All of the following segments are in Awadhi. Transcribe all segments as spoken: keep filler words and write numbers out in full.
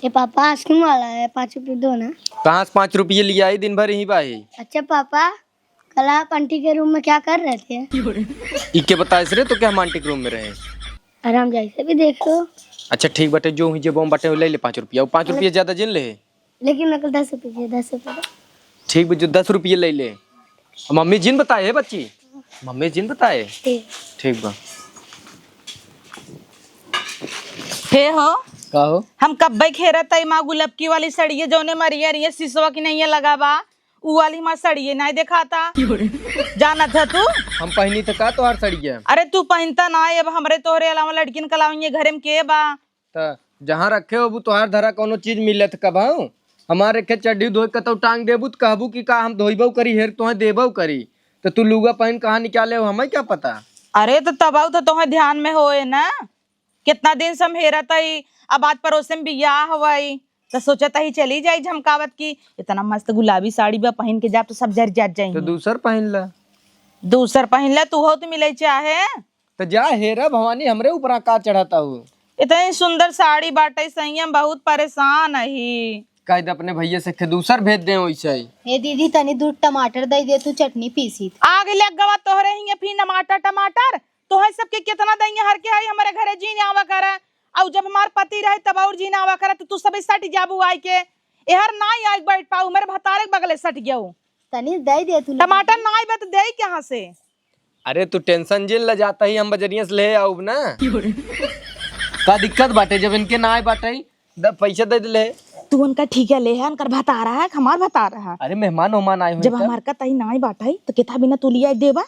ए पापा, आइसक्रीम वाला है, पाँच रुपये दो ना। कहाँ से पाँच रुपये लिया ही, दिन भर यहीं बाही। अच्छा पापा, कल आप आंटी के रूम में क्या कर रहे थे? इके बताइस रे तोके हम आंटी के रूम में रहे। अरे हम जैसे भी देख लो। अच्छा ठीक बाटे, जो हुई जे बम बाटे हो ले ले पाँच रुपया, वो पाँच रुपया ज्यादा जिन ले। लेकिन मेरे को दस रुपये, दस रुपये दो। ठीक बा, जो दस रुपये ले ले। मम्मी जिन बताए है बच्ची, मम्मी जिन बताए। ठीक। ठीक बा। हे हो, का हो? हम कब्बे घेरत हई माँ गुलबकी वाली सड़िये जौने मरिया रिये सिसवा की नइया लगा बा, उ वाली माँ सड़िये नाई देखाता। जानत ह तू? हम पहिनी त का तोहार सड़िया? अरे तू पहिनता ना, अब हमरे तोहरे अलावा लड़किन के अलावा ये घरे में के बा? त जहाँ रखे होबू तोहार धरा कौनो चीज मिलत कबहू? हमार रखे चड्डी धोए कतौ टांग देबू त कहबू कि का हम धोइबौ करी हेर तोहे देबौ करी, त तू लुगा पहिन कहाँ निकाले हो हमें क्या पता? अरे त तबौ त तोहे ध्यान में होए ना, कितना दिन से हम हेरत हई, अब आज पड़ोसे में बियाह हवई, त सोचत हई चली जाई झमकावत की, इतना मस्त गुलाबी साड़ी बा, पहिन के जाब त सब जर जात जाई। त दूसर पहिन ला। दूसर पहिन ला, तू हो त मिले चाहे। त जा हेरा भवानी, हमरे ऊपर का चढ़ता हो? इतनी सुंदर साड़ी बाटे सही, हम बहुत परेशान हई। कह दे अपने भैया से खे दूसर भेज दे वैसे ही। हे दीदी, तनी दूर टमाटर दे दे, तू चटनी पीसी। आग लग गवा तोहरे हिये फिर टमाटर, टमाटर। तोहे सबके कितना दइया हर के हई, हमरे घरे जीन आवा करे। अउ जब हमार पति रहे तब और जीन आवा करे, त तू सब सट जाबू आइ के। एहर नाई आइ बैठ पाऊ, मेरे भतारे के बगले सट गयो। तनी दे दे तू। टमाटर नाई बा त देई कहाँ से? अरे तू tension जिन ल, जाता ही हम बजरिया से ले आउब ना। का दिक्कत बाटे जब इनके नाई बाटे? द, पैसा दे दे ले। तू उनका ठीक है ले है, उनकर भतारा है, हमार भतारा है। अरे मेहमान ओहमान आए हुए जब त। हमार का तई नाई बाटे त केथा बिना तू लिया देबा?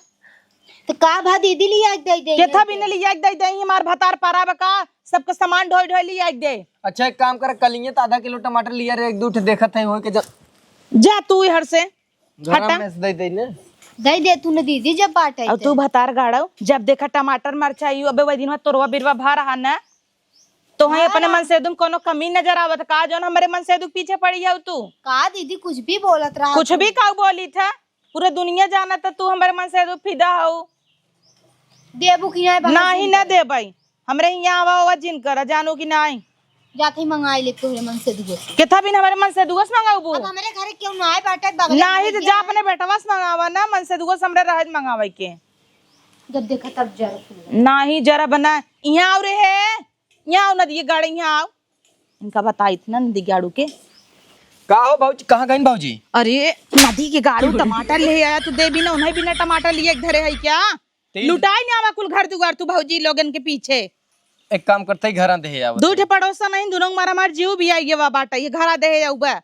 त का भा दीदी लिया दे दे? केथा बिना लिया दे दे, हमार भतार पारा बा का, सबके सामान ढोई ढोई लिया दे। अच्छा एक काम कर, कलिए त आधा किलो टमाटर लिया रे, एक दू ठे देखत है होए के जा। जा तू इहर से। घरा हटा। में से दे दे ने। दे दे तू न दीदी जब बाटे और ते। तू भतार गाड़ो, जब देखा टमाटर मरचाई, अबे वही दिन में तोरवा बिरवा भा रहा न, तो है हाँ। अपने मनसेदु में कोनो कमी नजर आवत का, जौन हमरे मनसेदु के पीछे पड़ी है तू? का दीदी कुछ भी बोलत रहा कुछ तू। भी काऊ बोली था, पूरे दुनिया जानत तू हमरे मनसेदु फिदा हऊ। देबू कि नाई बहन नाही जी? ना देबई। हमरे हियाँ आवा, आवा जिन करा, जानू कि नाई? जात ही मंगाई ले तोहरे मनसेदुआ से। केथा बिन हमरे मनसेदुआ से मंगाउबू? अब हमरे घरे केहू नाई बाटे, बगले में नाही तो भैया जा है। अपने बेटवा से मंगावा ना, मनसेदुआ से हमरे रहज मंगावे के। जब देखा तब जरा सुन। नाही जरा बना, यहाँ आओ रे है, यहाँ आओ नदी के गाड़े, यहाँ आओ। इनका बताई थी ना नदी गाड़ू के। का हो भौजी, कहाँ गइन भौजी? अरे नदी के गाड़ू टमाटर ले आया, तू दे बिना उन्हें बिना टमाटर लिए धरे है क्या? तेज। लुटाई ना आवा कुल घर दुआर तू भौजी लोगन के पीछे। एक काम करते ही घरा देहे आवा। दू ठे पड़ोसन नहीं, दुनों मारा मार जीव भी आई गवा बाटा, ये घरा देहे आउबा।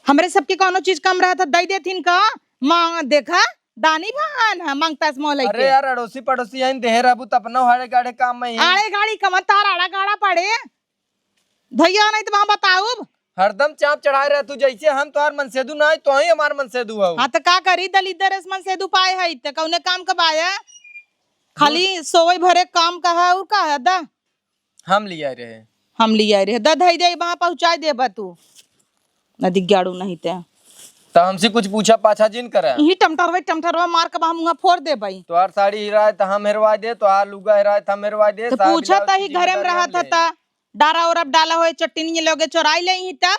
हमरे सबके कौनो चीज कम रहा था, दई देथिन का? मांग देखा, दानी भान है, मांगता से मोह लइके। अरे यार, अड़ोसी पड़ोसी आइन देहे रहबू त अपना हाड़े गाड़े काम में ही। आड़े गाड़ी कमन तार आड़ा गाड़ा पड़े। भैया नहीं तो वहाँ बताउब। हरदम चाप चढ़ाए रह तू, जैसे हम तोहार मनसेदू ना है, तो ही हमार मनसेदू हो। हाँ तो का करी, दलिद्दर एस मनसेदू पाए है, त कौने काम का बाया? खाली सोवई भरे काम का है, और का है दा? हम लिया रहे। हम लिया रहे, दा धई दे, वहाँ पहुँचाई देबा तू। नदी गाड़ू नहीं ते। त हमसे कुछ पूछा पाछा जिन करा। यही टमटरवा, टमटरवा मार के वहाँ मुँह फोड़ देबई। तोहार साड़ी हेराए त हम हेरवाई दे, तोहार लुगा हेराए त हम हेरवाई दे, तो सारा पूछा ब्लाउज त की ही घरे में जिम्मेदारी रहा हम था लेई। ता। डारा ओरा डाला होए चट्टनिया लोगे चोराई ले ही तब।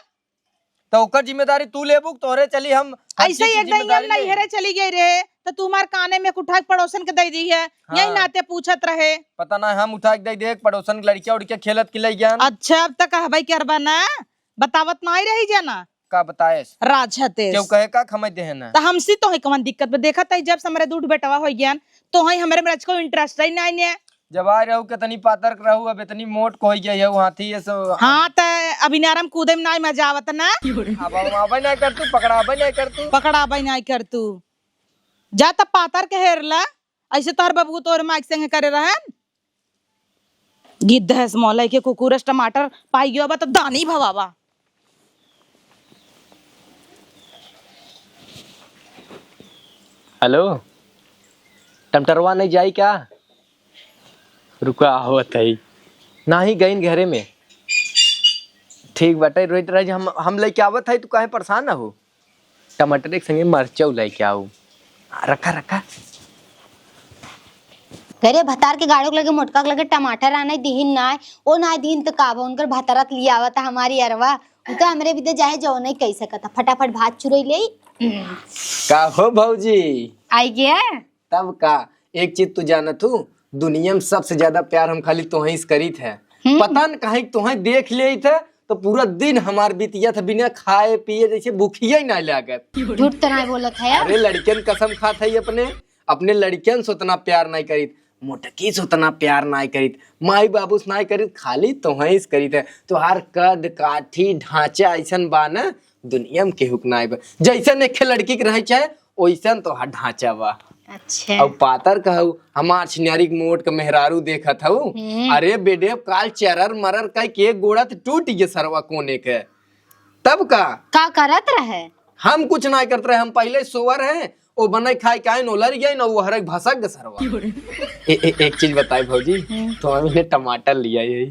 तो ओकर जिम्मेदारी तू लेबू, तोहरे चली हम हर ऐसे चीज ही की एक दिन जिम्मेदारी हम लेई। नैहरे चली गई रहे, तो तू हमार काने में उठा के पड़ोसन के दे दी है, हाँ। यही नाते पूछत रहे। पता ना हम उठा के दे दे, पड़ोसन के लड़किया उड़किया खेलत के ले गया। अच्छा, अब तक कहबे करबा ना, बतावत ना ही रही जाना। का बताएस? राज हतेस। क्यों कहे का खमई देहे ना? तो हमसे तो है कवन दिक्कत बा? देखत है जब से हमरे दूठ बेटवा हो गया, तो है हमरे में को interest ही नहीं है। जब आ रहू कितनी पातर रहू, अब इतनी मोट कोई गई है, हाथी ये सब। हाँ, त अभी नरम कूदे में नाई मजा आवत ना। अब हम आबे नहीं कर तू, पकड़ाबे नहीं कर तू। पकड़ाबे नहीं कर तू। जा त पातर के हेर ला, ऐसे तोहर बबू तोहर माइक संगे करे रहन। गिद्ध है small है के कुकुरस टमाटर पाई गयो बा त दानी भवावा। हेलो, टमटरवा नहीं जाई क्या? रुका, आवत है। नाही गइन घरे में। ठीक बाटे, रोहित राज, हम, हम लेके आवत है, तू काहे परेशान ना हो? टमाटर एक संगे मरचौ लेके आओ। हाँ, रखा, रखा। घरे भतार के गाड़ो के लगे, मोटका के लगे टमाटर आने दिहिन नाय, ओ नाय दिहिन त का बा, उनकर भतारा त लियावत हमारी अरवा, उ त हमरे बिदे जाए जो नहीं कह सकत, फटाफट भात चुरई ले। का हो भौजी? आई गया? तब का, एक चीज तू जानत हूँ, दुनिया में सबसे ज्यादा प्यार हम खाली तोहई से करीत है। हम्म। पता न काहे तोहई देख लेइत है तो पूरा दिन हमार बीतिया था बिना खाए पिए, जैसे भूखिया ही ना लागत। झूठ तो ना बोलत है। अरे लड़कियन कसम खात है अपने, अपने लड़कियन से उतना प्यार नहीं करीत, मोटकी से उतना प्यार नहीं करीत, माई बाबू से नहीं करीत, खाली तोहई से करीत है। तोहार कद काठी ढांचा ऐसन बा ना, दुनिया में केहू के नाई बा। जैसन एक लड़की के रहे चाहे, ओइसन तोहार ढांचा बा। अच्छा। अब पातर कहू, हमार छिनारी के मोट के मेहरारू देखत हऊ। हम्म। अरे बेडे, काल चरर मरर कह के एक गोड़ा त टूट गए सरवा कोने के। तब का? का करत रहे? हम कुछ ना करत रहे, हम पहले सोवर हैं, ओ बने खाए के आइन, ओलर गए न, वो हरक भसक गए सरवा। ए, ए, एक चीज बताई भौजी, हम्म। तो हम इन्हें टमाटर लिया यही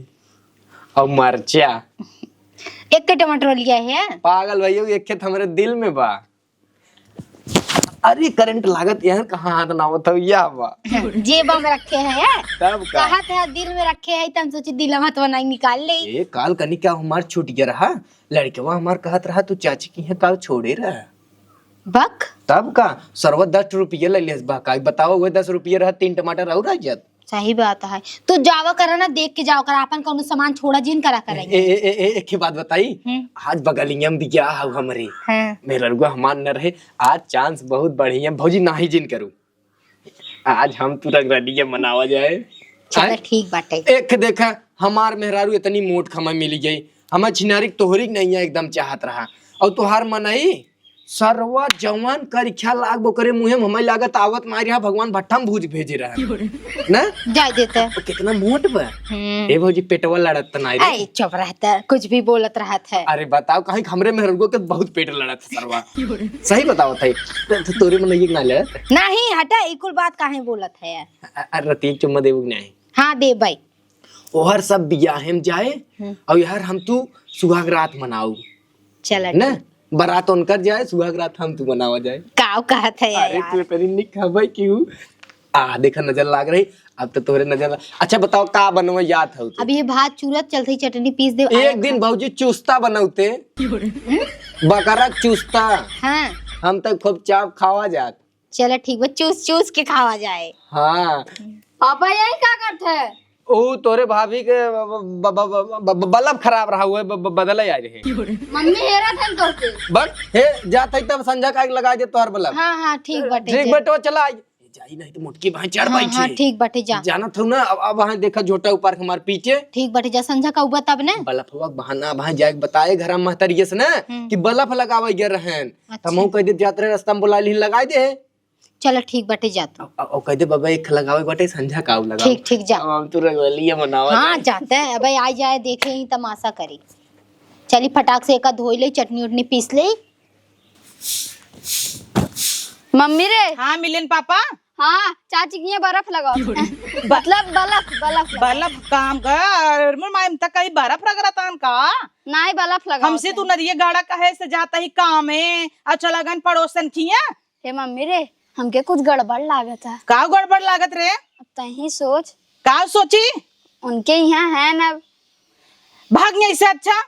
और मरचा। एक के टमाटर लिया है? पागल भैया, एक खेत हमरे दिल में बा। अरे करंट लागत यार, कहाँ हाथ ना आवत हो या बा। जेबा में रखे है यार। तब का? कहत है दिल में रखे है, त हम सोचे दिलवा तो नहीं निकाल ले। ए काल कनी क्या हमार छूट गया रहा, लड़कवा हमार कहत रहा तू चाची की है काल छोड़े रहा। बक। तब का? सरवा दस रुपये ले लेस बा, का बताओ, वो दस रुपये रहा, तीन टमाटर और आ जात। सही बात है। तू जावा करा ना, देख के जावा करा, आपन कौनो सामान छोड़ा जिन करा करा। ए, ए, ए, ए, एक ही बात बताई, हम्म। आज बगलिया में बियाह हउ हमरे। हाँ। मेहररुआ हमार न रहे, आज चांस बहुत बढ़िया, भौजी नाही जिन करू। आज हम तू रंगरलिया मनावा जाए। चला आय? ठीक बाटे। एक देखा, हमार मेहरारू इतनी मोट खमा मिली गई, हमार छिनारी के तोहरी के नहीं है, एकदम चाहत रहा। और तोहार मनई सरवा जवान करिखा लाग बोकरे मुँहे में हमें लागत आवत मारी हा भगवान भट्ठा में भूज भेजे रहा। ना? जाए देते। तो कितना मोट बा। हम्म। ए भौजी पेटवा लड़त त नाई रे। ए, चुप रहता, कुछ भी बोलत रहत है। अरे बताओ, कहीं हमरे मेहररुआ के बहुत पेट लड़त है सरवा। सही बताओ थे। तो, तो तोरे मनई के ना लड़त? नहीं, हटा, ई कुल बात काहे बोलत है? अ-, अ-, रतिया के चुम्मा देबू कि नहीं? हाँ, देबै। ओहर सब बियाहे में जाए, हम्म। और यार हम तू सुहाग रात मनाऊ। चला ना? ठीक। बारात उनकर जाए, सुहाग रात हम तू मनावा जाए। काव कहत है अरे यार? तू इतनी निक हबै क्यों? आ, देखा नजर लाग रही, अब तो तोहरे नजर ला-, अच्छा बताओ का बनवे याद हउ तो? अब ये भात चूरत चलत ही, चटनी पीस दे, एक आया दिन खा। भौजी चुस्ता बनौते, बकरा के चुस्ता। हाँ। हम तो खूब चाप खावा जात। चला ठीक बा, चूस चूस के खावा जाए। हाँ। पापा यही का करत है? ओ तोरे भाभी के ब-, ब-, बल्ब खराब रहा हुआ है, ब-, ब-, बदले आए रहे। मम्मी हेरा था तोहके। बक, हे, जात है तब संझा का लगा दे तोहर बल्ब। हाँ, हाँ, ठीक बाटे, ठीक जा। बाटे, चला आई। जाई नहीं तो मोटकी भाई चढ़ हाँ, बैठी। हाँ, ठीक बाटे, जा। जानत हूँ ना, अब, अब वहाँ देखा झोटा ऊपर हमार पीछे। ठीक बाटे, जा, संझा का उबा तब ना। बल्ब हुआ बहाना, वहाँ जाके बताए घर में महतरिये से ना हम्म। कि बल्ब लगावे गए रहन। अच्छा। हमहू कह दे जात रहे रास्ता में बुला ली लगाए दे। चला ठीक बाटे, जा तू। अब, अब, अब कह दे बाबा एक लगावे बाटे संझा का लगाओ। ठीक, ठीक, जा। अब हम तू रंगरलिया मनावा हाँ, जाए। जाते हैं। अबे आ जाए, देखे ही तमाशा करी। चली फटाक से एका धोई ले, चटनी उटनी पीस ले। मम्मी रे। हाँ मिलिन पापा। हाँ, चाची के यहाँ बर्फ लगाओ। मतलब बल्ब, बल्ब लगाओ। बल्ब काम का, अरे मोर माई, हम तक कहीं बर्फ रगड़त हन का? नाई, बल्ब लगाओ। हमसे तू नदिया गाड़ा कहे से जात ही काम है, अच्छा लगन पड़ोसन किया। हे मम्मी रे, हमके कुछ गड़बड़ लागत है। का गड़बड़ लागत रे? अब तही सोच। का सोची? उनके यहाँ है ना। भाग यहाँ से अच्छा।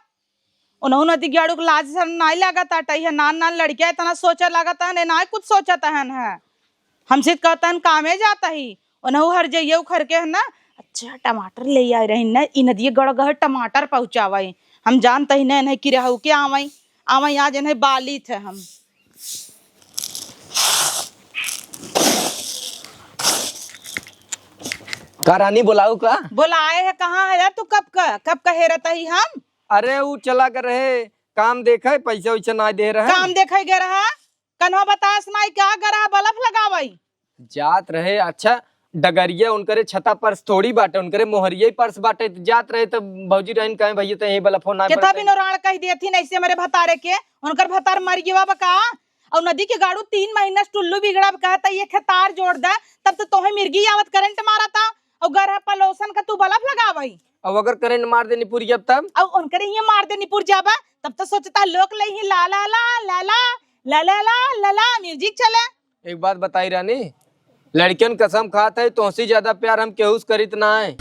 उन्हों नदी गाड़ू के लाज शर्म नाई लागत आटा, यह नान नान लड़किया इतना सोचा लागत है, ने नाई कुछ सोचत हन है। हमसे कहतन कामे जात ही, उन्हों हर जइये उखर के है ना, अच्छा टमाटर ले आए रही ना, इ नदिये गड़ गए टमाटर पहुँचावे। हम जानत ही नहीं, नहीं कि रहू के आवे, आवे आज इन्हें बाली थे हम। का रानी बोलाऊ का? बोलाए है, कहाँ है यार तू? कब का, कब का हेरत ही हम? अरे उ चला कर रहे, काम देखे, पैसा वैसा ना दे रहे। काम देखे गए रहा, कन्हो बतास नाई का गए रहा बल्ब लगावई? जात रहे, अच्छा डगरिया उनकरे छता पर्स थोड़ी बाटे, उनकरे मोहरिया ही पर्स बाटे, त जात रहे त भौजी रहन कहे भैया त यही बल्ब ना कितना पड़ते। बिनो राड़ कह देथिन ऐसे हमरे भतारे के, उनकर भतार मर गया बा का? और नदी के गाड़ू तीन महीना से टुल्लू बिगड़ा कहता ये खेतार जोड़ दे, तब तो तोहे मिर्गी आवत करंट मारता। और गरह पलोसन का तू बल्ब लगावई। अब अगर करंट मार देनी पूरी अब तब? अब उनकरे ही मार देनी पुर जाबा, तब तो सोचता लोक ले ही ला ला ला ला ला ला ला ला ला ला म्यूजिक चले। एक बात बताई रानी, लड़कियन कसम खात है, तोहसे ज्यादा प्यार हम केहू से करीत ना है।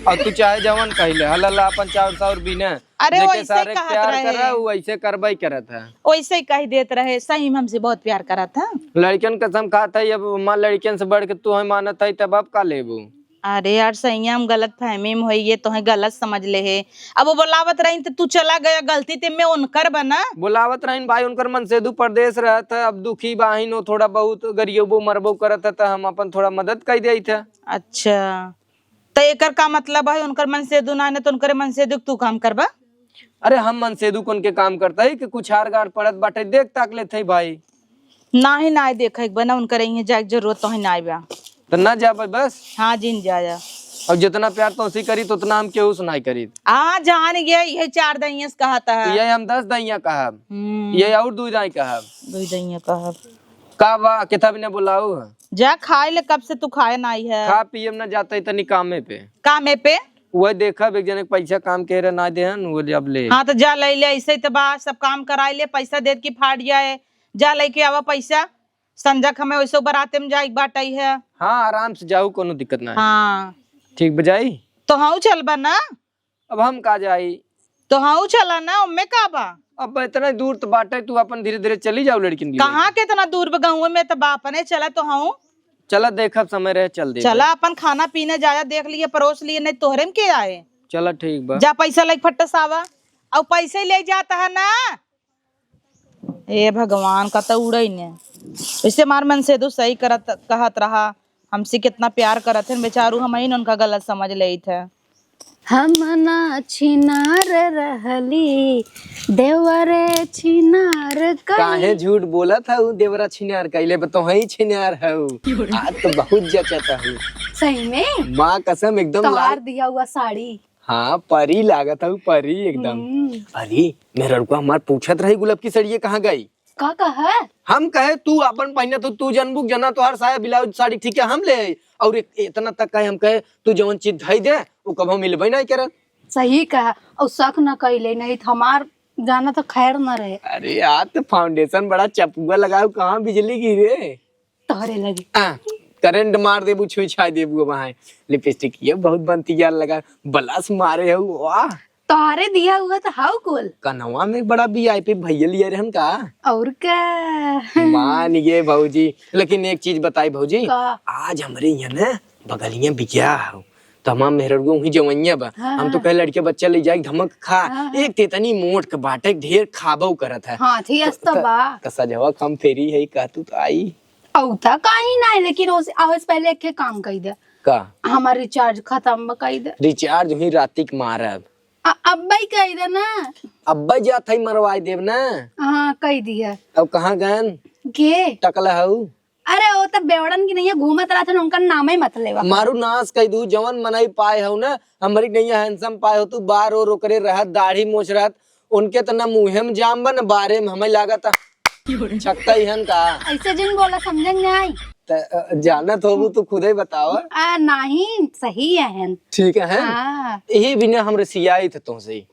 और तू चाहे जवन कह ले, हल्ला अपन चाउर साउर बीने। अरे, जेके वैसे सारे कहत प्यार रहे। करे, उ वैसे करबे करत है। वैसे ही कह देत रहे, सही में हमसे बहुत प्यार करत है। लड़कियन कसम खात है, अब माँ लड़कियन से बढ़ के तू है मानत है, तब अब का लेबू? अरे यार, सैया, हम गलत फहमी में होई, ये तोहे गलत समझ ले है। अब वो बोलावत रही तो तू चला गया, गलती ते में उनकर बना। बोलावत रही भाई, उनकर मनसेदू परदेस रहत है, अब दुखी बाहिन हो, थोड़ा बहुत गरियबो मरबो करत है, तो हम अपन थोड़ा मदद कर देइत है। अच्छा, तो एकर का मतलब है, उनकर मनसेदू ना, ना तो उनकरे मनसेदू के तू काम करबा? अरे, हम मनसेदू कौन के काम करता है कि कुछ हार गाड़ पड़त बाटे, देख ताक लेत है भाई। नाही, नाही देखे के बा ना, उनकर इहाँ जाए के जरूरत तो ही नाही बा। तो ना जाबे बस। हाँ, जिन जाया। और जितना प्यार तोसी करी, तो उतना हम केहू से नाही करी। हाँ, जान गया, ये चार दइया से कहत है। ये हम दस दइया कहब। हम्म। ये और दुई दाई कहब। दुई दइया कहब। का बा, कितना भी ने बुलाऊ है। जा खाए ले, कब से तू खाए नाही है। खा पिए में ना जाता है तनी कामे पे। कामे पे? वह देखब, एक जने के पैसा काम के रहे ना देहन, वो ले अब ले। हाँ, तो जा ले ले, ऐसे ही तो बा, सब काम कराई ले, पैसा देत की फाट जाए। जा लेके आवा पैसा, संझा के हमें वैसे बराते में जाए के बाटई है। हाँ, आराम से जाऊ, कोनो दिक्कत ना है। हाँ। ठीक बजाई? तो हाँ, चलबा ना। अब हम का जाई? तो हाँ, चला ना, ओमे का बा? अब इतना दूर तो बाटे, तू अपन धीरे धीरे चली जाओ लड़किन के कहाँ लेके। के इतना दूर बा, गाँव में तो बा अपने, चला तो हाँ। चला देखब, समय रहे, चल दे। चला अपन खाना पीना जाया, देख लिए, परोस लिए, नहीं तोहरे में के आए। चला ठीक बा। जा पैसा लेके फट्टा सावा, और पैसे ले जाता है ना। ए भगवान, का तो उड़ई ने। वैसे मार मनसेदू सही करत, कहत रहा, हमसे कितना प्यार करत है बेचारू, हम ही उनका गलत समझ लेइत है। हम ना छिनार रहली, देवरे छिनार कई। काहे झूठ बोलत हऊ? देवरा छिनार कइले बा, तोहई छिनार हऊ। आज तो बहुत जचत हऊ। सही में? माँ कसम, एकदम तोहार लाल। दिया हुआ साड़ी। हाँ, परी लागत हऊ, परी एकदम। हम्म। अरे, मेहररुआ हमार पूछत रही, गुलाब की सड़िए कहाँ गई? का कहे? हम कहे, "तू अपन पहिने तो तू जनबू, जना तोहार साया, ब्लाउज, साड़ी ठीक है, हम ले आई।" और इत-, इतना तक कहे, हम कहे, "तू जवन चीज धई दे, वो कबो मिलबे नहीं करत।" सही कहा, और शक न कइले, नहीं तो हमार जाना तो खैर न रहे। अरे यार, तो foundation बड़ा चपुआ लगाऊ, कहाँ बिजली गिरे? तोहरे लगे। आ, करंट मार देबू, छुई छाई देबू। अब हाँ, लिपस्टिक ये बहुत बनती यार लगा, ब्लश मारे हो, वाह। तोहरे दिया हुआ तो हाउ कुल। कनवा में बड़ा VIP भैया लिए रहन का? और का? मान ये भौजी, लेकिन एक चीज बताई भौजी, का? आज हमरे यहाँ ना बगलिया बियाह हो, तो हमार मेहररुआ वहीं जवैया बा। हाँ, हम तो हाँ। कहे लड़के बच्चा ले जाए धमक खा, हाँ, हाँ। एक तो इतनी मोट के बाटे, ढेर खाबो करत है। हाँ, थी अस तो त-, बा। त सजवा कम फेरी है, का तू तो आई। औ त कहीं नहीं, लेकिन ओसे, आवे से पहले एक ठे काम कई दे। का? हमार recharge खत्म बा, कई दे। Recharge हुई राती के मारब। अ-, अब्बे ही कई दे ना। अब्बे जात है मरवाई देब ना। हाँ, कई दिया। अब कहाँ गन? के? टकला हऊ? अरे, वो त बेवड़न की नहीं है, घूमत रहत हन, उनका नाम ही मत लेवा। मारू नाश कई दू, जवन मनई पाए हऊ ना, हमरी नहीं handsome पाए हो तू, बार और ओकरे रहत, दाढ़ी मोछ रहत, उनके त ना मुँहे में जाम बा, ना बारे में, हमें लागत है। छक्का ही हन का? ऐसे जिन बोला, समझे में नहीं आई। त, अ, जानत होबू, तू खुदे बतावा। आ, नहीं, सही है हन। ठीक है, हैं? हाँ। यही बिना हम रिसियाई थे तुमसे।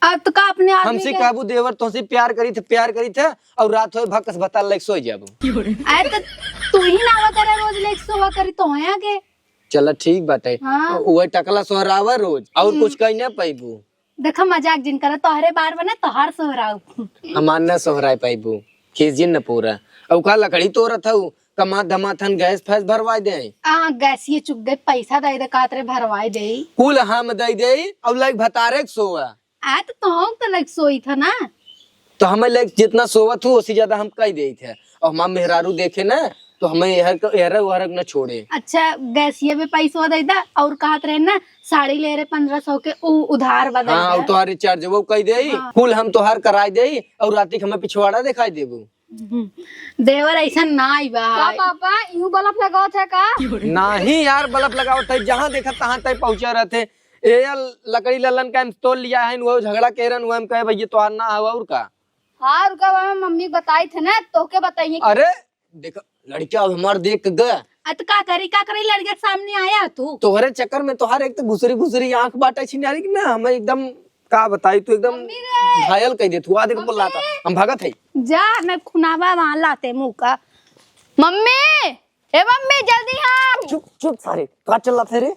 अब तो का अपने आदमी हमसे के काबू देवर, तुमसे प्यार करी थे, प्यार करी थे, और रात होए भक्कस बता लेके सोई जाबू। अरे तो तू ही ना आवा करे रोज लेके सोवा करी तो है के। चला ठीक बाटे। हाँ। वही टकला सोहरावा रोज, और हम्म। कुछ कही ना पाइबू। देखा, मजाक जिन करा, तोहरे बार बने तोहार सोहराऊ। हमार ना सोहराए पाइबू, खींच जिन न पूरा। और का लकड़ी तोरत हऊ, कमात धमात हन गैस फैस भरवाए दे। आ, गैसिए चुक गए, पैसा दे दे, कात रे भरवाए दे। कुल हम दे दे, और लाइक भतारे के सोआ। आ, तो तोहूँ तो लाइक सोई था ना। तो हमें लाइक जितना सोवत हूँ, उसी ज्यादा हम कह देइत है। और हमार मेहरारू देखे ना, तो हमें एहर क-, एहर ओहर न छोड़े। अच्छा, गैसिया में पैसवा दे दा, और कहत रहे ना, साड़ी ले रहे पन्द्रह सौ के, उ उधार बा दे हाँ, दे। और तोहार recharge वो कह दे, हाँ। कुल हम तोहार कराई दे, और राती के हमें पिछवाड़ा दिखाई देबू। हम्म, देवर ऐसा ना आई बा। का पापा, यूं बल्ब लगावत है का? नहीं यार, बल्ब लगावत है, जहाँ देखा तहाँ तय पहुँचा रहते। ए यार, लकड़ी ललन का हम तोड़ लिया है, वो झगड़ा कह रहन, वो हम कहे, "भैया, तोहार ना हवा और का?" हाँ, रुका, वहाँ मम्मी बताई थे ना, तोके बताइए कि अरे, देखा, लड़का अब हमार देख के गया। आ, तो का करी, का करी, लड़के के सामने आया तू? तोहरे चक्कर में तोहार एक तो घुसरी घुसरी आँख बाटे छिनारी की ना, हमें एकदम, का बताई, तू एकदम मम्मी रे। घायल कह दे तू। आ देख, मम्मी। बोलाता, हम भागत है। जा, मैं खुनावा वहाँ लाते मुँह का। मम्मी, ए मम्मी, जल्दी हम। चुप, चुप सारे, का चलत है रे?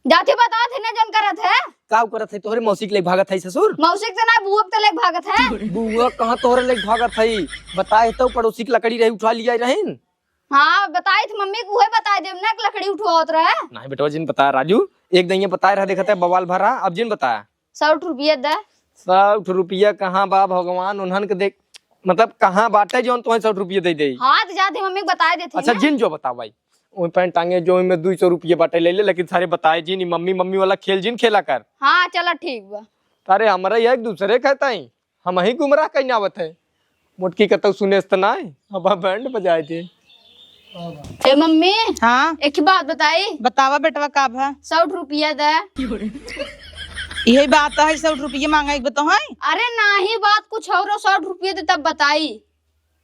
जाति बतावत है ना, जौन करत है। का करत है? तोहरे मौसी के लेके भागत है ससुर? मौसी के तो ना, बुआ के तो लेके भागत है। बुआ कहाँ तोहरे लेके भागत है? बताए तो पड़ोसी के लकड़ी रही, उठा लिया रहीन। हाँ, बताई थी मम्मी को, उहे बताए देब ना कि लकड़ी उठवावत रहे। नहीं बेटवा, जिन बताया राजू, एक दिन ये बताए रहा, देखत है बवाल भरा, अब जिन बताया। सौ रुपया दे। सौ रुपया कहाँ बा भगवान, उन्हन के देख, मतलब कहाँ बाटे जौन तोहे सौ रुपया दे दे? हाँ, तो जाती मम्मी को बताए देती अच्छा, ना। जिन जो बता भाई, ओई पैंट टांगे जो ओई में दुई सौ रुपया बाटे ले ले, लेकिन सारे बताए जिन, ई मम्मी मम्मी वाला खेल जिन खेला कर। हाँ, चला ठीक बा। अरे हमरा यह एक दूसरे कहता ही, हम ही गुमराह कहीं आवत है। मोटकी कतौ सुनेस त नाय, अब बैंड बजाए दे। ए मम्मी, हाँ? एक ही बात बताई। बतावा बेटवा, का भा? सौ रुपया दे। यही बात है, सौ रुपया मांगा एक बताओ है? अरे नाही, बात कुछ और, सौ रुपया दे तब बताई।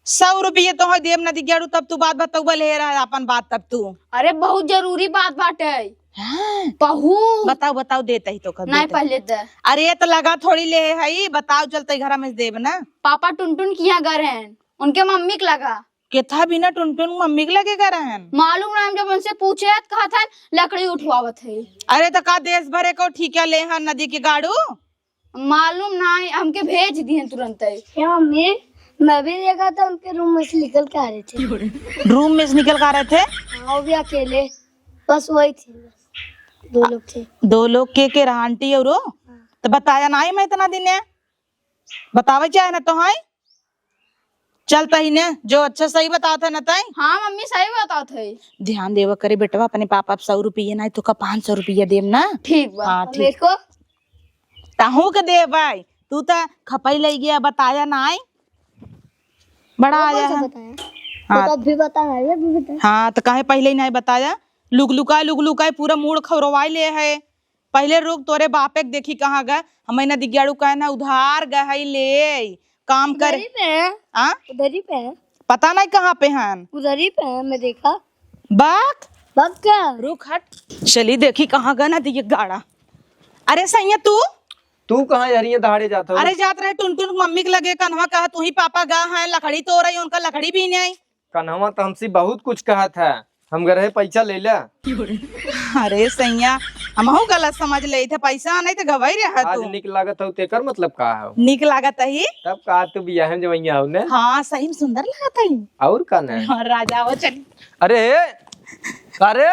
सौ रुपया तो है देब ना दिग्याड़ू, तब तू बात बतौबा ले रहा अपन बात तब तू। अरे बहुत जरूरी बात बाटे। हाँ। बहुत। बताओ, बताओ, देत ही तो कर, नहीं, देत ही। पहले दे। अरे, त लगा थोड़ी ले हई, बताओ, चलते घरा में से देब ना। पापा टुनटुन किहाँ गए रहन, उनके मम्मी के लगा। केथा बिना टुनटुन मम्मी के लगे गए रहन? मालूम ना, हम जब उनसे पूछे त कहत हन, लकड़ी उठवावत है। अरे, त का देश भरे को ठीका ले हन नदी के गाड़ू? मालूम ना, हमके भेज दिए तुरंत ही। क्या मम्मी, मैं भी देखा था उनके रूम में से निकल के आ रहे थे। रूम में से निकल के आ रहे थे? हाँ, वो भी अकेले, बस वही थे, दो लोग थे। दो लोग के, के रहा, आंटी और वो? हाँ। तो बताया ना ही मैं इतना दिन है, बतावे चाहे ना तो है। चल तही ने, जो अच्छा सही बतावत है ना तई। हाँ मम्मी, सही बतावत है। ध्यान देवा करे बेटवा, अपने पापा अब सौ रुपये ना, तो का पाँच सौ रुपया देम ना। ठीक बा। हाँ, ठीक। मेरे को? तहू के देबै, तू त खपई लई गया, बताया नाई। बड़ा वो आया कौन सा है। बताया? हाँ। वो तो अभी बताया है, अभी बताया। हाँ, तो काहे पहिले ही नाई बताया? लुक लुकाए, लुक लुकाए पूरा मूड़ खौरवाई ले है। पहिले रुक, तोरे बापे के देखी कहाँ गए। हमें ना दिग्याड़ू कहे ना उधार गए है ले, काम कर। उधर ही पे है। हाँ? उधर ही पे है। पता नहीं कहाँ पे हन। उधर ही पे है, मैं देखा। बाक? बाक का? रुक हट। चली देखी कहाँ गए ना दिए गाड़ा। अरे सैया तू? तू कहाँ यहरिया दहाड़े जात हो? अरे जात रहे टुनटुन मम्मी के लगे, कन्हवा कहा तू ही पापा गा है, लकड़ी तो रही, उनका लकड़ी भी नहीं आई। कन्हवा तो हमसे बहुत कुछ कहत है, हम गए रहे पैसा ले ला। अरे सैया, हमहू गलत समझ ले थे, पैसा नहीं तो गवाई रहा आज तू। निक लागत हो, तेकर मतलब का हो? निक लागत ही। तब का तू बियाह में जवैया हो ने? हाँ, सही में सुंदर लागत ही। और का नहीं? हाँ, राजा हो चली। अरे, का रे?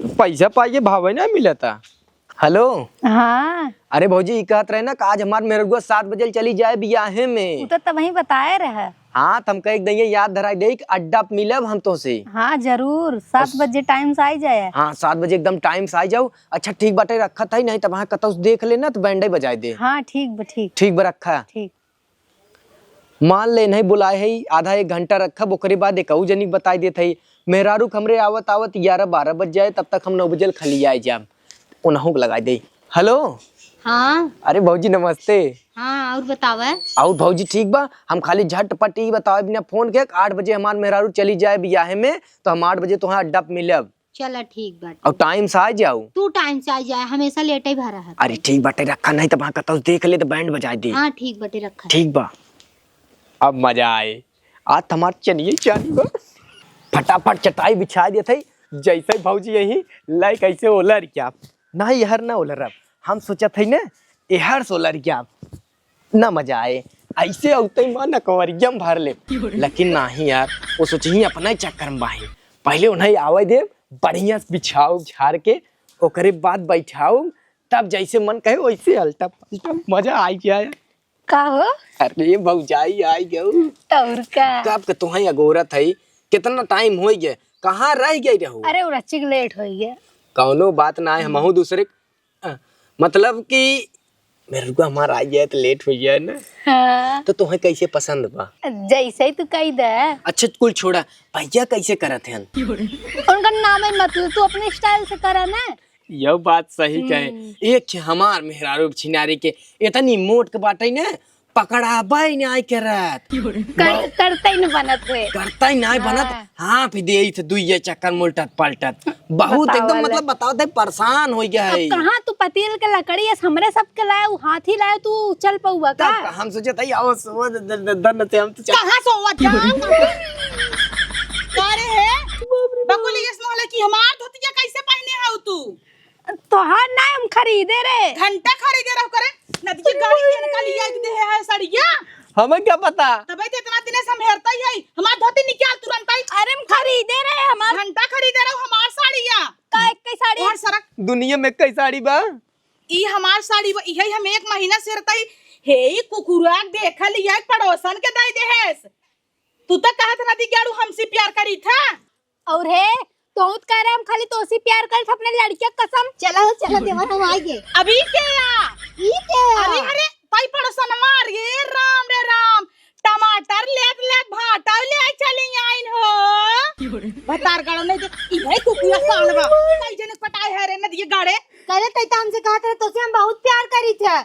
पैसा पाइए भावे ना मिलता। हेलो। हाँ। अरे भौजी, ई कहत रहे ना कि आज हमार मेहरगुआ सात बजे चली जाए बियाहे में। उ तो तबही बताए रहे। हाँ, त हमका एक दइया याद धराई दे कि अड्डा पे मिलब हम तोसे। हाँ, जरूर, सात बस। बजे टाइम से आई जाए। हाँ, सात बजे एकदम टाइम से आई जाओ। अच्छा, ठीक बाटे, रखत है, नहीं तब वहाँ कतौ से देख लेना तो बैंडे बजाए दे। हाँ, ठीक बा, ठीक। ठीक बा, रखा। ठीक। मान ले, नहीं बुलाए है, आधा एक घंटा रखब, ओकरे बाद एकऊ जनी के बताई देत है। मेहरारू के हमरे आवत आवत ग्यारह बारह बज जाए, तब तक हम नौ बजे खलियाए जाब। उनहू के लगाई दे। हेलो। हाँ। अरे भौजी नमस्ते। हाँ, और बतावे? और भौजी ठीक बा? हम खाली झटपट ई बतावे बिना फोन के, आठ बजे हमार मेहरारू चली जाए बियाहे में, तो हम आठ बजे तोहार अड्डा पे मिलब। चला ठीक बाटे। और टाइम से आ जाओ। तू टाइम से आ जाए, हमेशा लेटे ही भरा है। अरे ठीक बाटे, रखा, नहीं तो वहाँ कतौ देख ले तो बैंड बजाए दे। हाँ ठीक बाटे, रखा। ठीक बा। अब मजा आए। आज तो हमार चनिये चानी बा। फटाफट चटाई बिछा देत है, जैसे भौजी यही लाई कैसे ओलर क्या। ना यहर ना ओलरब, हम सोचत है ना एहर से ओलर क्या। ना मजा आए, ऐसे औते माँ ना कवरिया में भर ले। लेकिन नाही यार, वो सोचही अपना ही चक्कर में बाही। पहले उन्हें आवे दे, बढ़िया से बिछाओ झाड़ के, ओकरे बाद बैठाओ, तब जैसे मन कहे वैसे अल्टा पल्टा मजा आई जाए। का हो? अरे भौजाई आई गऊ। और का? कब के तुहें अगोरत है, कितना टाइम हो गया, कहाँ रह गई रहू? अरे उरच्ची के लेट हो गया। कौनो बात ना है, हमहू दूसरे, अ, मतलब कि मेरे को हमारा आ गया तो लेट हो गया ना। हाँ। तो तुहें कैसे पसंद बा? जैसे ही तू कह दे। अच्छा कुल छोड़ा, भैया कैसे करत हैं? उनका नाम है मतलब, तू अपने स्टाइल से करा ना। यह बात सही कहे। हम्म। एक हमार मेहरारू छिनारी के इतनी मोट के बाटे ने, पकड़ाबे नाय करत। कर-, करते ही न बनत है। करते ही नाय बनत। हाँ। हाँ, फिर दे इथे दुइये चक्कर मुलटत पलटत। बहुत बताओ एकदम ले। मतलब बताओ दे परेशान हो गया अब है। कहाँ तू पतील के लकड़ी है, हमरे सबके लाए, उ हाथी लाए, तू चल पउबा का? तब हम सोचे था, आओ सो द-, द-, द-, दन से हम तो चल कहाँ सोवत जा? का रे है? बकुली, ऐस मोहल्ला की हमार धोतिया कैसे पहने हऊ तू? तोहार ना, हम खरीदे रहे। घंटा खरीदे रहो करे, नदी के गाड़ी के निकाल लिया के दे है साड़िया। हमें क्या पता? तबे तो इतना दिन से हम हेरता ही है, हमार धोती निकाल तुरंत आई। अरे हम खरीदे रहे, हमार घंटा खरीदे रहो, हमार साड़िया। का एक कई साड़ी? और सरक। दुनिया में कई साड़ी बा? ई हमार साड़ी बा, इहे हम एक महीना से हेरता ही। हे ई कुकुरा देखल, ये पड़ोसन के दे देहेस। तू तो कहत नदी गाड़ू हमसे प्यार करी था। और हे, तोहू त कह रहे हम खाली तोसी प्यार करत, अपने लड़किया कसम। चला हो, चला देवर, हम आइगे। अभी के आ? ई के आ? अरे, अरे, ताई पड़ोसन मार, ये राम रे राम, टमाटर लेत लेत भाटा ले आई चली आइन हो। भतार गाड़ो नहीं दे, ई भाई कुकुरा साल बा। कई जने पटाए है रे नदिये गाड़े। करे तई त हमसे कहत रहे, तोसे हम बहुत प्यार करी थे।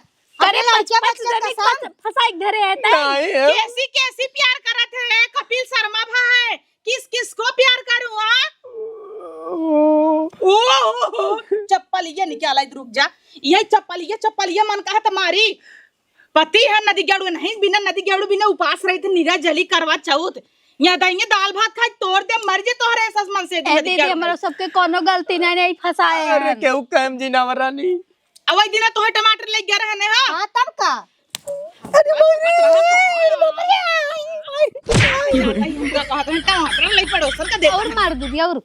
अरे अरे लड़किया पच-, पच बच्चा जनी कसम। फंस-, फंसाई धरे है तई। नहीं है। कैसी, कैसी प्यार करत है, कपिल शर्मा भा है। किस किस को प्यार करूँ, हाँ? ओ, ओ, ओ, चप्पल ये निकाला, इधर रुक जा। ये चप्पल, ये चप्पल, ये मन कहा तुम्हारी। पति है नदी गेड़ू नहीं, बिना नदी गेड़ू बिना उपास रही थे, निरा जली करवा चौथ। यहाँ दाइये दाल भात खाए, तोड़ दे, मर जे तोहरे एहसास मन से ए नदी दीदी, गेड़ू। हमरा सबके कोनो गलती नहीं, नहीं फंसाए अरे हैं। केहू कहम जी ना रानी। अवै दिना तोहे टमाटर ले गया रहने हो। हाँ, तब का? अरे बाप रे, बाप रे, आई, आई, आई। हमरा कहत रहे टमाटर ले पड़ोसन का दे। और मार दीदी, और।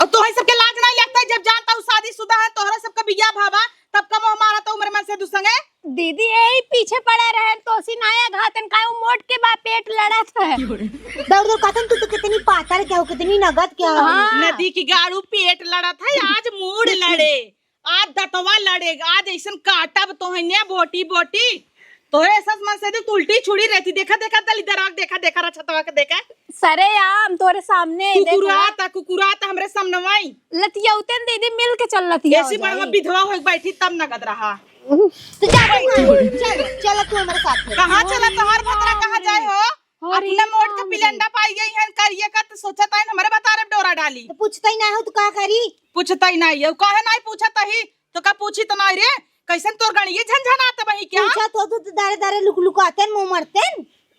और तोहे सबके लाज नहीं लगता है, जब जानता हूँ शादीशुदा है, तोहरा सबका बियाह भावा, तब का मोह मारा तो उम्र मन से दुसंगे। दीदी, यही पीछे पड़ा रहे, तो सी नाया घातन का वो मोट के बा पेट लड़त है। दौड़ दौड़ कहतन, तू तो कितनी पातर क्या हो, कितनी नगद क्या हो। हाँ। नदी की गाड़ू पेट लड़त है, आज मूड़ लड़े। आज दतवा लड़ेगा, आज ऐसन काटब तोहने बोटी बोटी। तोहरे एहसास मन से तू उल्टी छुड़ी रहती। देखा, देखा, दलिद्दर आग, देखा, देखा, रछतवा के देखा। सरे आम तोरे सामने, देखा। कुकुराता, कुकुराता हमरे सामनवाई। लतियौते न दीदी मिल के चल लतिया ऐसी हो बड़वा जाई। विधवा होई बैठी तब नगद रहा। तो जा तू, चल, चल तू हमारे साथ में। कहाँ चला? तोहार भतरा कहाँ जाए हो? अरे अपने मोट के राम रे। पिलेंडा पाई गई है, करिए का तो सोचत है, हमरे बतारे डोरा डाली। तो पूछता ही ना हो, तो का करी? पूछता ही नहीं है, काहे नहीं पूछत ही? तो का पूछी तो नहीं रे? कैसन तोर गणिये झनझनात बही क्या? पूछत हो तो दारे दारे लुक लुकाते, मुंह मरते।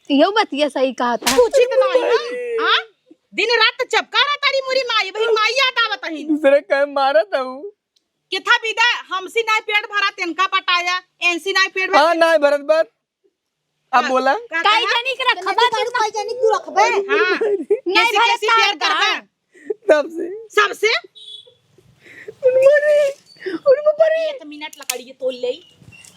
यहू बतिया सही कहा था। पूछी तो नहीं हम, हाँ? दिन रात तो चपका रहा तारी मुरी माई, बही माई याद आवत ही। दूसरे कहे मारत हूँ। किथा बिदा, हमसी नाई पेट भरा, तेनका पटाया, एनसी नाई पेट भरा। हाँ, नाई भरत बात। अब का-, बोला। का कई कहा? जनी के रखबा तू? कई जनी तू रखबे? हाँ। नहीं कैसे, भरत कैसे प्यार का? करबे? सबसे। सबसे? उन मरे, उन मरे। एक मिनट लकड़िए तोल ले।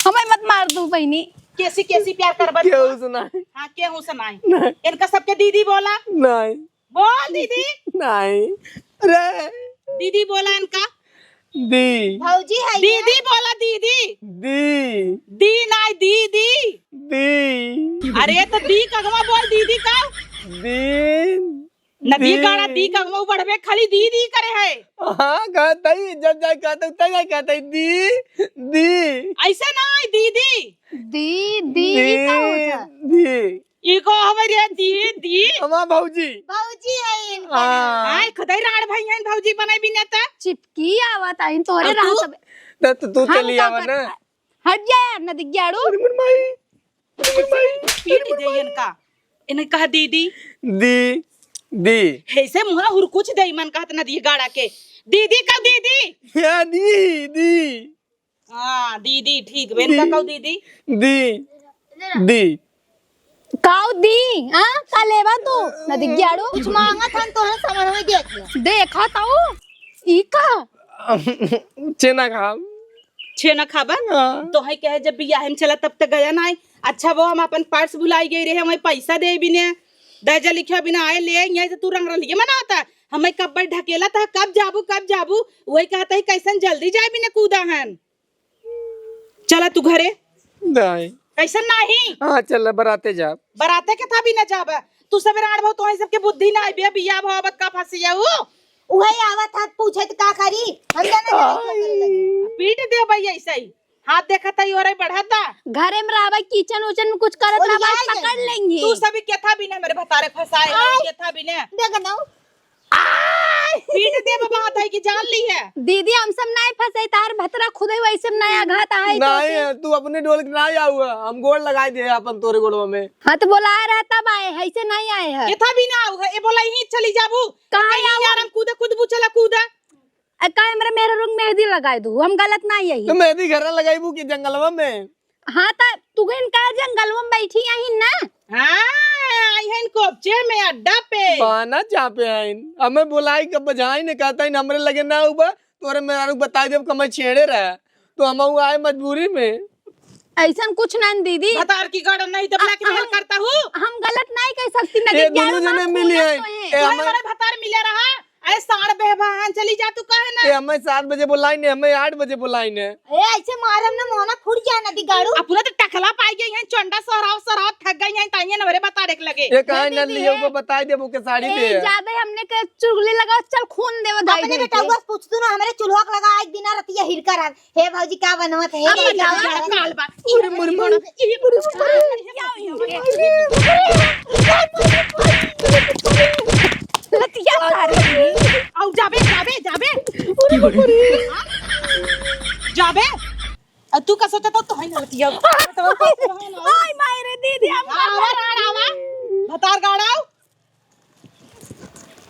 हमें मत मार दू बहिनी। कैसी, कैसी प्यार करबा तू? केहू से नहीं। हाँ, केहू से नहीं। नहीं। इनका सबके दीदी बोला। नहीं। बोल दीदी। नहीं। अरे। दीदी बोला इनका। दी। भौजी है ये। दीदी बोला दीदी। दी। दी नाई दीदी। दी। अरे तो दी कगवा बोल दीदी का। दी। नदी दी। गाड़ा दी कगवा बढ़बे खाली दी दी करे है। हाँ कहता ही जब जाए कहता हूँ तब जाए कहता ही दी। दी। ऐसे ना आई दीदी। दी, दी दी। का होता? दी। ई को हवे रे दी, दी। हमार भौजी। भौजी है इनका। हाँ। आय खुदाई राड़ भाई हैं भौजी बनाई बिना त। चिपकी आवत आइन तोरे और तू? राह सब। त, त, तू हम चली का आवा कर-, ना। हट जा यार, नदी ग्याड़ू। अरे मोर माई। अरे मोर माई। पीट दे इनका। इन्हें कहा दीदी। दी, दी। ऐसे मुहा हुरकुच दे मन कहत नदी गाड़ा के। दीदी का दीदी। या दी, दी। हाँ, दीदी, ठीक बे, इनका दी। कहो दीदी। दी। दी। काऊ दी, हाँ? का लेबा तू? नदी ग्याड़ू? कुछ मांगत हन, तोहरे सामान में देख ले। देखा ताऊ? ई का? छेना खाब। छेना खाबा? हाँ। तोहे कहे जब बियाह में चला तब त गया नाई। अच्छा वो हम अपन पर्स भुलाई गई रहे, वही पैसा दे बिने। दर्जा लिखे बिना आए ले, यहीं से तू रंग रलिए मनावता। हमें कब ढकेला था, कब जाबू, कब जाबू? वही कहता ही कैसन जल्दी जाए बिना कूदा हन। चला तू घरे। नहीं। कैसन नाही? हाँ, चल, बराते जा। बराते के था भी न जाबा। तू सबेरे आठ भाव तोहई सबके बुद्धि ना आइबे, बिया भाव बत का फंसिया हु। उहे आवत हाथ पूछे त का करी? हम जाने नहीं क्या करे लगी। पीट दे भाई ऐसे ही। हाथ देखत है, ओरे बढ़ता। घरे में रहबा, किचन उचन में कुछ करत और रहबा, ये आ पकड़ गई। लेंगे। तू सभी के था भी ना मेरे भतारे फंसाए, आय। के था भी ना। देख ना। पीट देब बात है कि जान ली है। दीदी, हम सब नाहीं फंसे, तार भतरा खुदे वैसे नया घात है तो नहीं, से। तू अपने डोल के ना आऊ, हम गोड़ लगाई दे अपन तोरे गोड़वा में। हाँ, तो बोला रहा तब आए, ऐसे नहीं आए हैं। केथा भी ना आऊ है, ए बोला यहीं चली जाबू। कहाँ कहीं आऊ? यार, हम कूदे, कूदबू, चला कूदा। ए, का हमरा मेहरारू के मेहंदी लगाए दू, हम गलत ना यही। तो मेहंदी घर लगाईबू कि जंगलवा में? हाँ, त तू गइन का जंगलवा में बैठी आहिन ना? हाँ, आई हन कोपचे में अड्डा पे। बहाना चापे आइन। हमें बोलाई के बजाई ने कहता इन हमरे लगे ना उबा, तोरे मेहरारू बताई देब कि हमें छेड़े रहा। तो हम आए मजबूरी में। ऐसन कुछ ना दीदी। भतार की गड़ नहीं तो blackmail हम, करता हूँ। हम गलत नहीं कह सकती ना ए, दीदी, दोनों जने मिली है। ए, हमारे भतार मिले रहा। अरे साढ़ बेहबान चली जा तू काहे ना? ए, हमें सात बजे बोलाई ने, हमें आठ बजे बोलाई ने। ए, ऐसे मारम ना मोहना फूट जाए ना दिगाड़ू। अपना तो टकला पाई गई है, चंडा सहराव सहराव थक गई है, ताइये नवरे बता देख लगे। ये कहाँ ए, न दीदी, लिए, ए। ओको बताई देबो के साड़ी ए, दे। ज्यादा हमने के चुगली लगाओ, चल खून देवे दाई अपने दे बेटा के। बस पूछ तू ना, हमरे चूल्हा के लगा आज बिना रतिया हिरका रहा। हे भौजी, का बनवत है? अब ये मजा का आ रहा है? काल बा। अरे, मर, मर। लतिया सारी। आऊ जाबे, जाबे, जाबे। जाबे। आ तू का सोचत हो? तो है ना लतिया। आय माय रे दीदी, हम आवा, आवा, आवा। भतार गाड़ाओ।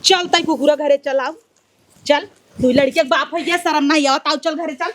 चल, तई कुकुरा घरे चल, आऊ। चल, तू लड़के के बाप है, ये शर्म नहीं आवत, आऊ, चल घरे चल।